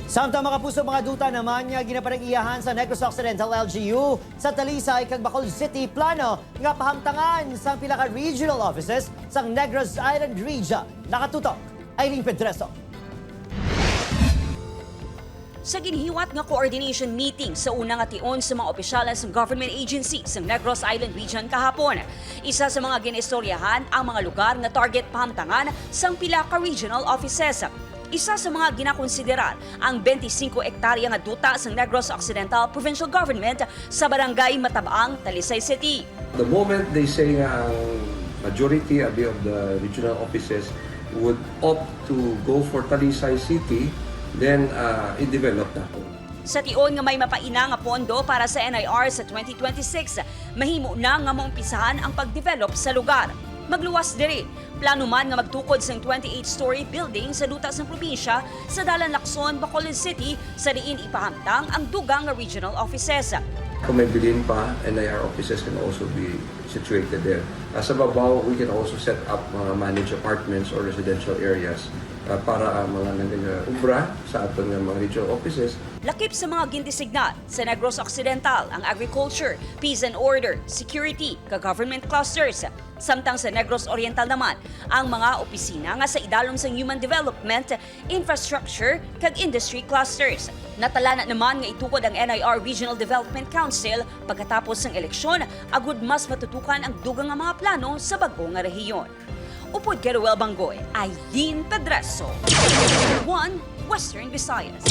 Samtang, mga kapuso, mga duta naman nga ginapanag-iyahan sa Negros Occidental LGU sa Talisay kag Bacolod City, plano nga pahamtangan sa pila ka regional offices sa Negros Island Region. Nakatutok, Eileen Pedreso. Sa ginhiwat nga coordination meeting sa una nga tion sa mga opisyales ng government agency sa Negros Island Region kahapon, isa sa mga ginistoryahan ang mga lugar nga target pahamtangan sang pila ka regional offices. Isa sa mga ginakonsiderar ang 25 ektarya nga duta sang Negros Occidental Provincial Government sa Barangay Matabaang, Talisay City. The moment they say nga ang majority abi of the regional offices would opt to go for Talisay City, then i-develop na. Sa tion nga may mapaina nga pondo para sa NIR sa 2026, mahimo na nga maumpisahan ang pagdevelop sa lugar. Magluwas diri, plano man nga magtukod sang 28-story building sa duta sang probinsya sa Dalan Lacson, Bacolod City sa diin ipahamtang ang dugang nga regional offices. Kung may bilin pa, NIR offices can also be situated there. Sa babaw, we can also set up mga managed apartments or residential areas para ang mga nag-ubra sa aton nga mga regional offices. Lakip sa mga gindesignar sa Negros Occidental ang agriculture, peace and order, security, kag government clusters. Samtang sa Negros Oriental naman ang mga opisina nga sa idalom sa human development, infrastructure kag industry clusters. Natalana naman nga itukod ang NIR Regional Development Council pagkatapos ng eleksyon agud mas matutukan ang dugang nga mga plano sa bag-o nga rehiyon. Upod kay Ruel Bangoy, Eileen Pedreso. 1 Western Visayas.